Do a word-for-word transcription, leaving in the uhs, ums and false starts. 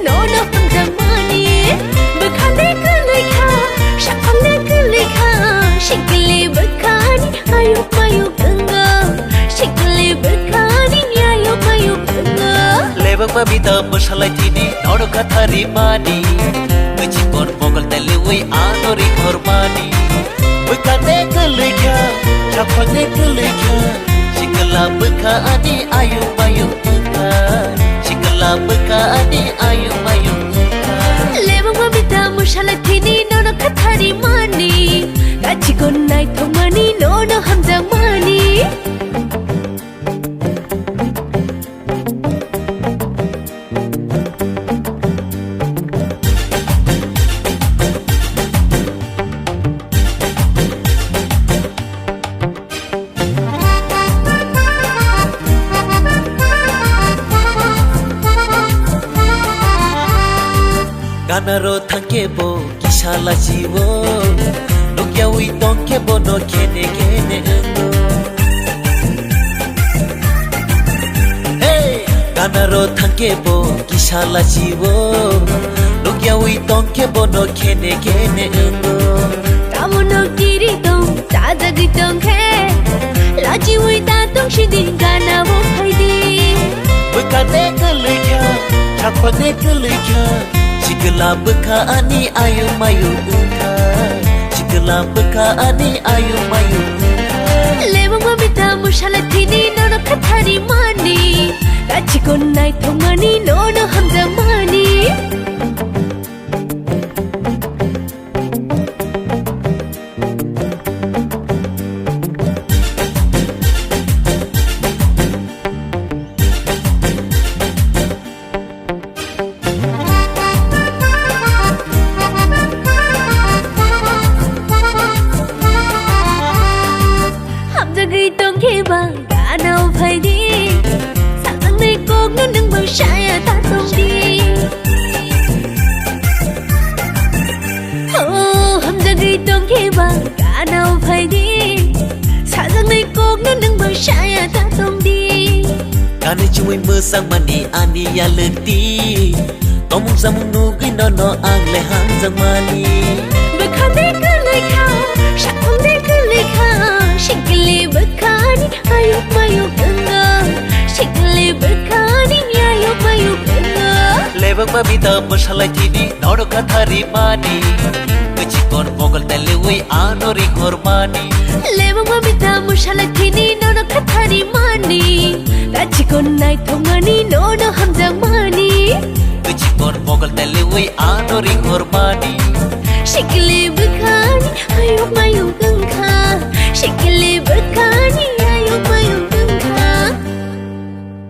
Nono hamjakmani, bwkhani kwlwi kha, saphangni kwlwi kha, sikli bwkhani ayuk mayuk wngo, sikli bwkhani ayuk mayuk wngo. Lebakma bita mwsalai thini, nono khathari mani, bwchikon bokol teliwi ano rikhormani. Bwkhani kwlwi kha, saphangni kwlwi kha, sikla bwkha ani ayuk mayuk wngkha. Sikla bwkha ani ayuk mayuk wngkha. Lebakma bita mwsalai thini nono khathari mani, gachikon naithokmani nono hamjakmani. Ganaro thangkhe bo kisa lachiwo, nukyawi tongkhe bono khene khene wngo. Hey! Ganaro thangkhe bo kisa lachiwo, nukyawi tongkhe bono khene khene wngo. Tamono kiri tong, chajagwi tongkhe, lachiwi ta tong sidi ganao phaidi. Bwkhani kwlwi kha, saphangni kwlwi kha, sikla bwkha ani ayuk mayuk wngkha. Sikla bwkha ani ayuk mayuk wngkha. Lebakma bita mwsalai thini nono khathari mani, gachikon naithokmani nono hamjakmani. Hamjagwi tongkhe ba ganao phaidi, sajaknai kokno nwng bai saya ta tongdi. Oh, hamjagwi tongkhe ba ganao phaidi, sajaknai kokno nwng bai saya ta tongdi. Kani chumui mwsang mani ani yalwkti, tomung samung nugwi nono ang le hamjakmani. Bwkhani kwlwi kha, saphangni kwlwi kha, sikli bwkhani ayuk mayuk wngo, sikli bwkhani ayuk mayuk wngo. Lebakma bita mwsalai thini nono khathari mani, bwchikon bokol teliwi ano rikhormani. Lebakma bita mwsalai thini nono khathari mani, gachikon naithokmani nono hamjakmani. Bwchikon bokol teliwi ano rikhormani. Sikli